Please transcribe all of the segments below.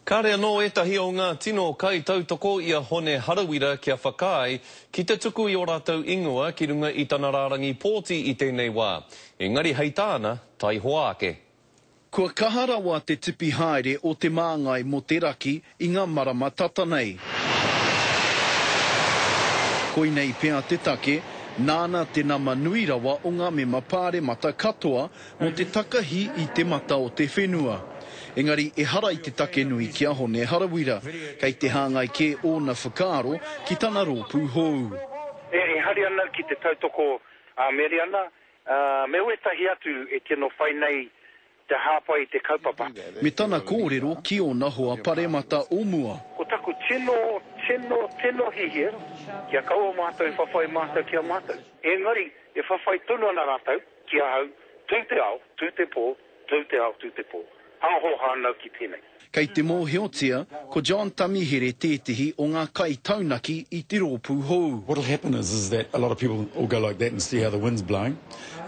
Kāre anō ētahi o ngā tino kaitautoko i a Hone Harawira kia whakaae ki te tuku i ō rātou ingoa ki runga i tana rārangi pōti i tēnei wā. Engari hei tāna, taihoa ake. Kua kaha rawa te tipi haere o te māngai mō te raki i ngā marama tata nei. Koinei pea te take, nāna te nama nui rawa o ngā mema pāremata katoa mō te takahi i te mata o te whenua. Engari ehara i te take nui ki a Hone Harawira, kei te hāngai kē ōna whakaaro ki tana rōpū hou. E hari ana ki te tautoko a Meriana, me wētahi atu e tino whai nei te hāpai i te kaupapa. Me tana kōrero ki ōna hoa paremata o mua. Ko taku tino, tino, tino hihia, kia kaua mātou e whawhai mātou ki a mātou. Engari, e whawhai tonu ana rātou ki ahau, tū te ao, tū te pō, tū te ao, tū te pō. Hāhoha ana au ki tēnei. Kei te mōhiotia, ko John Tamihere tētehi o ngā kaitaunaki i te rōpū hou. What'll happen is is that a lot of people will go like that and see how the wind's blowing.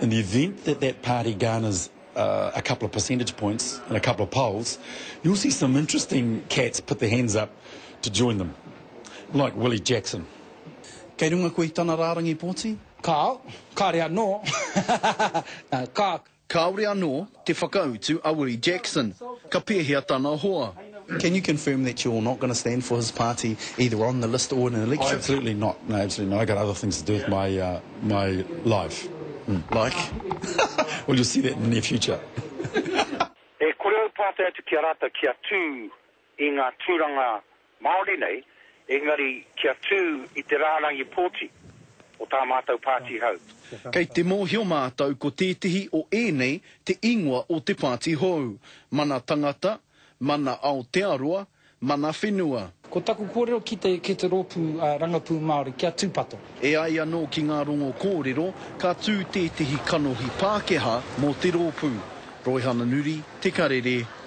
In the event that that party garners a couple of percentage points in a couple of polls, you'll see some interesting cats put their hands up to join them, like Willie Jackson. Kei runga koe i tana rārangi pōti? Kāo, kāre anō. Ka. Kāore anō te whakautu a Willie Jackson, ka pēhea tana hoa? Can you confirm that you're not gonna stand for his party either on the list or in an election? Oh, absolutely not. No, absolutely not. I've got other things to do with my, uh, my life. Mm. Like? well, you'll see that in the near future. E kore au pātai atu ki a rātou kia tū i ngā tūranga Māori nei, engari kia tū i te rārangi pōti o tā mātou pāti hou. Kei te mōhio mātou ko tētehi o ēnei te ingoa o te pāti hou, Mana Tangata, Mana Aotearoa, Mana Whenua. Ko taku kōrero ki te, ki te rōpū rangapū Māori, kia tūpato. E ai anō ki ngā rongo kōrero, ka tū tētehi kanohi Pākehā mō te rōpū. Roihana Nuri, Te Karere.